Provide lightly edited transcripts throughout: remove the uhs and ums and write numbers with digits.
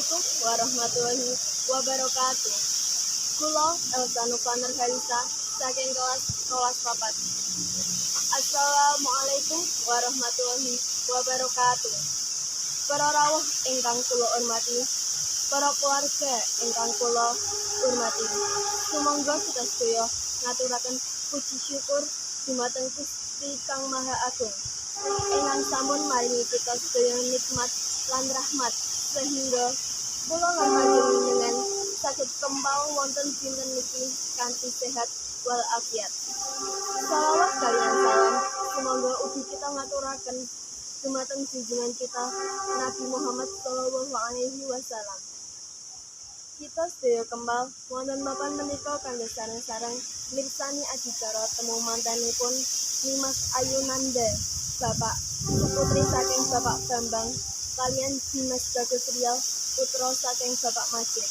Assalamualaikum warahmatullahi wabarakatuh. Kula Elsa Nufa Nurhalisa saking kelas kelas 4. Assalamualaikum warahmatullahi wabarakatuh. Para rawuh ingkang kula hormati, para keluarga ingkang kula hormati. Sumangga kita sedaya ngaturaken puji syukur dumateng Gusti Kang Maha Agung ingkang sampun maringi kita sedaya nikmat lan rahmat sehingga kula lan panjenengan saged kempal wonten dinten niki kanthi sehat walafiat. Salawat kaliyan salam sumangga ugi kita ngaturaken dumateng junjungan kita Nabi Muhammad sallallahu alaihi wasallam. Kita sedaya kempal wonten papan menika kangge sareng-sareng mirsani adicara temu mantenipun Nimas Ayunanda, Bapak putri saking Bapak Bambang kaliyan Dimas Bagus Rial, putra saking Bapak Majid.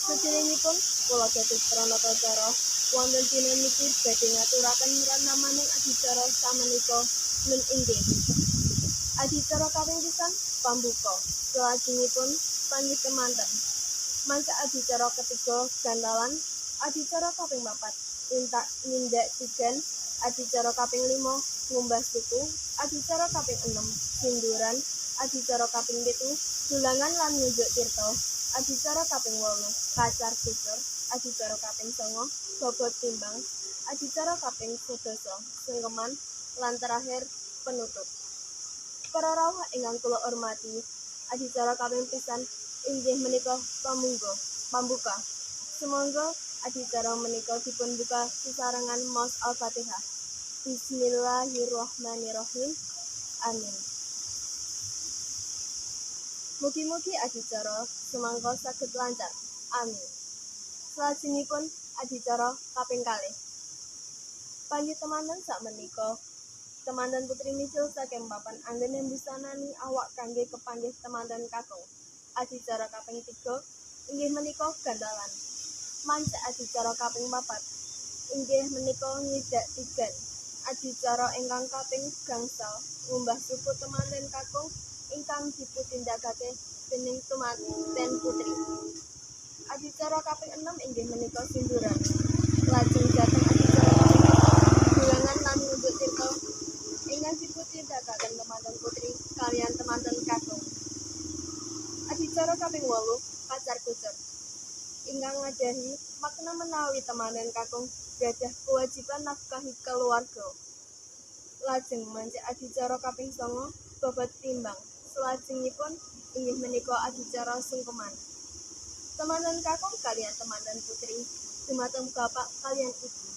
Sederengipun kula dados pranata cara wonten dinten niki badhe ngaturaken renamaning adicara samenika nun inggih. Adicara kaping pisan pambuka, salajengipun panggih temanten. Manca adicara ketiga gantalan, adicara kaping papat intak nindak tigan, adicara kaping 5 ngumbah suku, adicara kaping 6 sinduran, adicara kaping 7 dulangan lan ngunjuk tirta, adicara kaping 8 kacar kucur, adicara kaping 9 bobot timbang, adicara kaping 11 sungkeman, lan terakhir penutup. Para rawuh ingkang kula hormati, adicara kaping pisan inggih menika pambuka. Sumangga adicara menika dipun buka sesarengan maos Al-Fatihah. Bismillahirrahmanirrahim. Amin. Mugi-mugi adicara sumangga saged lancar. Amin. Salajengipun adicara kaping kalih. Panggih temanten sakmenika temanten putri mijil saking papan anggene mbusanani awak kangge kepanggih temanten kakung. Adicara kaping 3 inggih menika gantalan. Manca adicara kaping 4 inggih menika ngidak tigan. Adicara ingkang kaping gangsal ngumbah suku temanten kakung ingkang dipuntindakake dening temanten putri. Adicara kaping 6 inggih menika sinduran. Lajeng dhateng adicara kaping 7 dulangan lan ngunjuk tirta ingkang dipuntindakaken temanten putri kaliyan temanten kakung. Adicara kaping 8 kacar kucur ingkang ngadahi makna menawi temanten kakung gadah kewajiban nafkahi keluarga. Lajeng manca adicara kaping 9 bobot timbang. Salajengipun inggih menika adicara sungkeman. Temanten kakung kaliyan temanten putri dumateng bapak kaliyan ibu.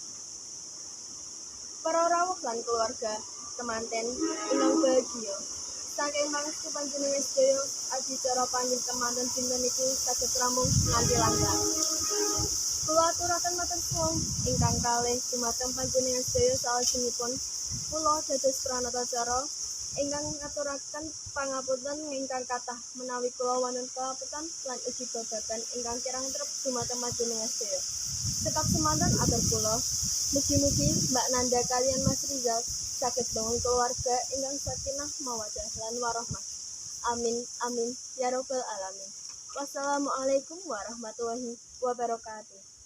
Para rawuh lan keluarga temanten ingkang bahagia. Saking pangestu panjenengan sedaya, adicara panggih temanten dinten niki saged rampung nganti lancar. Kula aturaken matur suwun ingkang kalih dumateng panjenengan sedaya. Salajengipun kula dados pranata cara ingkang ngaturaken pangapunten ingkang kathah menawi kula wonten kalepotan lan ugi babagan ingkang kirang trep dumateng panjenengan sedaya. Cekap semanten atur kula. Mugi-mugi Mbak Nanda kaliyan Mas Rizal saged bangun keluarga ingkang sakinah mawaddah lan warahmah. Amin amin ya robbal alamin. Wassalamualaikum warahmatullahi wabarakatuh.